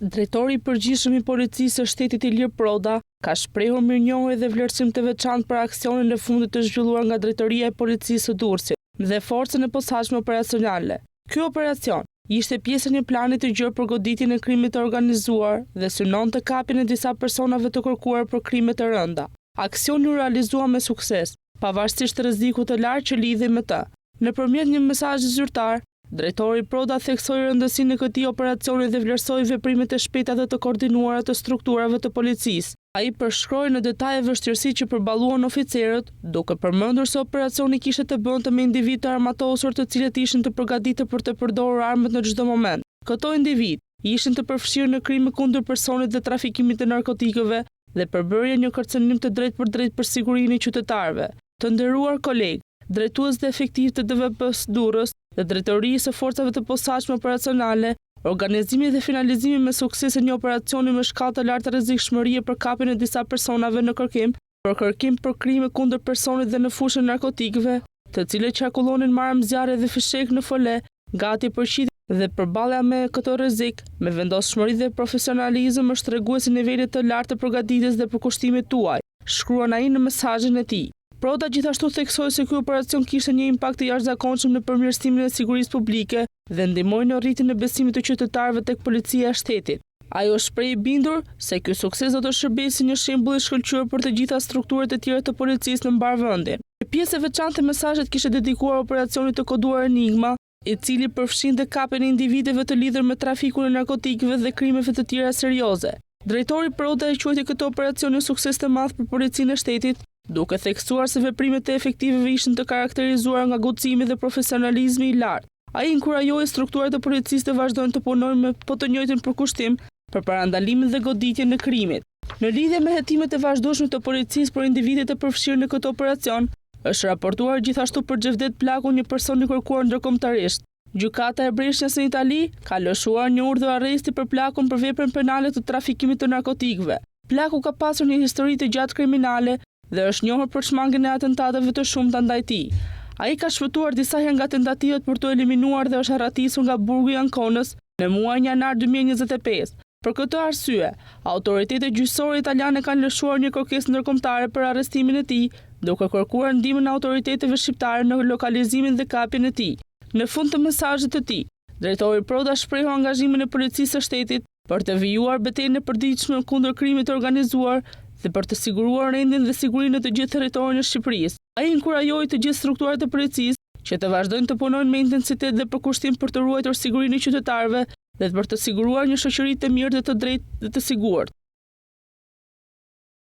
Drejtori i Përgjithshëm i Policisë së Shtetit Ilir Proda ka shprehur mirënjohje dhe vlerësim të veçantë për aksionin e fundit të zhvilluar nga Drejtoria e Policisë së Durrësit dhe Forcën e Posaçme Operacionale. Ky operacion ishte pjesë e një plani të gjerë për goditjen e krimit të organizuar dhe synonte kapjen e disa personave të kërkuar për krime të rënda. Aksioni u realizua me sukses, pavarësisht rrezikut të lartë që lidhej me të. Nëpërmjet një mesazhi zyrtar, drejtori Proda theksoi rëndësinë e këtij operacioni dhe vlerësoi veprimet e shpejta dhe të koordinuara të strukturave të policisë. Ai përshkroi në detaje vështirësitë që përballuan oficerët, duke përmendur se operacioni kishte të bënte me individë të armatosur të cilët ishin të përgatitur për të përdorur armët në çdo moment. Këto individë ishin të përfshirë në krime kundër personit dhe trafikimit të narkotikëve dhe përbënin një kërcënim të drejtpërdrejtë për sigurinë e qytetarëve. Të nderuar kolegë, drejtues dhe efektivë të DVP-së Durrës dhe Drejtorisë së Forcave të Posaçme Operacionale, organizimi dhe finalizimi me sukses e një operacioni me shkallë të lartë rrezikshmërie për kapjen e disa personave në kërkim, për kërkim për krime kundër personit dhe në fushën e narkotikëve, të cilët qarkullonin me armë zjarri dhe fishekë në fole, gati për qitje dhe përballja me këtë rrezik, me vendosmëri dhe profesionalizëm është tregues i nivelit të lartë të përgatitjes dhe përkushtimit tuaj, shkruan ai në mesazhin e tij. Proda gjithashtu theksoi se ky operacion kishte një impakt të jashtëzakonshëm në përmirësimin e sigurisë publike dhe ndihmoi në rritjen e besimit të qytetarëve tek Policia e Shtetit. Ai u shpreh i bindur se ky sukses do të shërbejë si një shembull i shkëlqyer për të gjitha strukturat e tjera të policisë në mbarë vendin. Një pjesë e veçantë e mesazhit kishte dedikuar operacionit të koduar Enigma, i cili përfshinte kapjen e individëve të lidhur me trafikun e narkotikëve dhe krimeve të tjera serioze. Drejtori Proda e quajti këtë operacion një sukses të madh për Policinë e Shtetit, duke theksuar se veprimet e efektivëve ishin të karakterizuara nga guximi dhe profesionalizmi i lartë. Ai inkurajoi strukturat e policisë të vazhdojnë të punojnë me po të njëjtin përkushtim për parandalimin dhe goditjen e krimit. Në lidhje me hetimet e vazhdueshme të policisë për individët e përfshirë në këtë operacion, është raportuar gjithashtu për Xhevdet Plakun një person i kërkuar ndërkombëtarisht. Gjykata e Brescias në Itali ka lëshuar një urdhër arresti për Plakun për veprën penale të trafikimit të narkotikëve. Plaku ka pasur një histori të gjatë kriminale dhe është njohur për shmangien e atentateve të shumta ndaj tij. Ai ka shpëtuar disa herë nga tentativat për t'u eliminuar dhe është arratisur nga burgu i Ankonës në muajin janar 2025. Për këtë arsye, autoritetet gjyqësore italiane kanë lëshuar një kërkesë ndërkombëtare për arrestimin e tij, duke kërkuar ndihmën e autoriteteve shqiptare në lokalizimin dhe kapjen e tij. Në fund të mesazhit të tij, drejtori Proda shprehu angazhimin e Policisë së Shtetit për të vijuar betejën e përditshme kundër krimit të organizuar dhe për të siguruar rendin dhe sigurinë në të gjithë territorin e Shqipërisë. Ai inkurajoi të gjithë strukturat e policisë që të vazhdojnë të punojnë me intensitet dhe përkushtim për të ruajtur sigurinë e qytetarëve dhe për të siguruar një shoqëri të mirë dhe të drejtë dhe të sigurt.